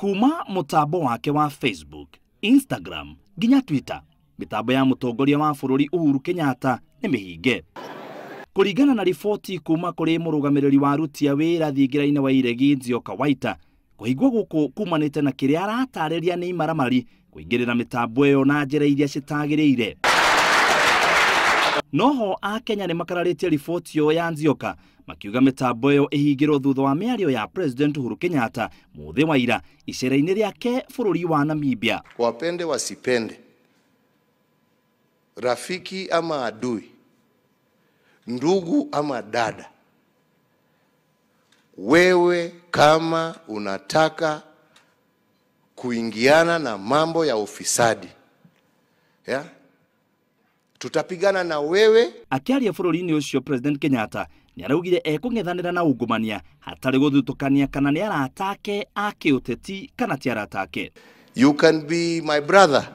Kuma mutambo wake wa Facebook, Instagram nginya Twitter, mitambo ya mutongoria wa bũrũri Uhuru Kenyatta nĩ mĩhinge. Kũringana na riboti kuma kũrĩ mũrũgamĩrĩri wa aruti a wĩra thingira-inĩ wa Iregi Nzioka Waita, kũhingwo gũkũ kumanĩte na kĩrĩa aratarĩria nĩ imaramari kũingĩrĩra mĩtambo ĩyo na njĩra iria citagĩrĩire. Noho Akenya nĩ makararĩtie riboti ĩyo ya Nzioka makiuga mĩtambo ĩyo ĩhingĩrwo thutha wa mĩario ya President Uhuru Kenyatta mũthĩ wa ira icera-inĩ rĩake bũrũri wa Namibia. Wapende wasipende, rafiki ama adui, ndugu ama dada, wewe kama unataka kuingiana na mambo ya ufisadi, ya? Tutapigana na wewe. Akiaria bũrũri-inĩ ũcio President Kenyatta nĩaraugire ekũng'ethanĩra na ungumania hatarĩ gũthutũkania kana nĩ arata ake a kĩũteti kana ti arata ake. You can be my brother,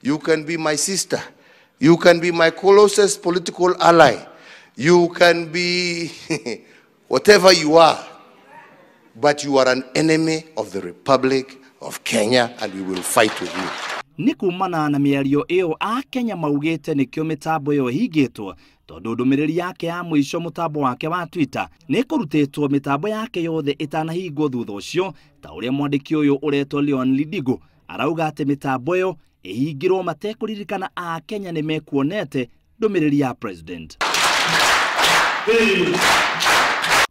you can be my sister, you can be my closest political ally, you can be whatever you are, but you are an enemy of the Republic of Kenya and we will fight with you. Nĩ kumana na mĩario ĩyo Akenya maugĩte nĩkĩo mĩtambo ĩyo ĩhingĩtwo tondũ ndũmĩrĩri yake ya mũico mũtambo wake wa Twitter nĩ kũrutĩtwo mĩtambo yake yothe ĩtanahingwo thutha ũcio, ta ũrĩa mwandĩki ũyũ ũretwo Leon Lidigo arauga atĩ mĩtambo ĩyo ĩhingĩrwo matekũririkana Akenya nĩ mekuonete ndũmĩrĩri ya President.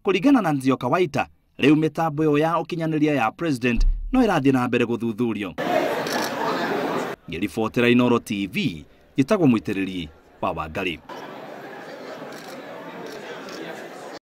Kũringana na Nzioka Waita, rĩu mĩtambo ĩyo ya ũkinyanĩria ya President no ĩrathiĩ na mbere gũthuthurio. Ngĩribotera Inooro TV, njĩtagwo Mũitĩrĩri wa Wangari.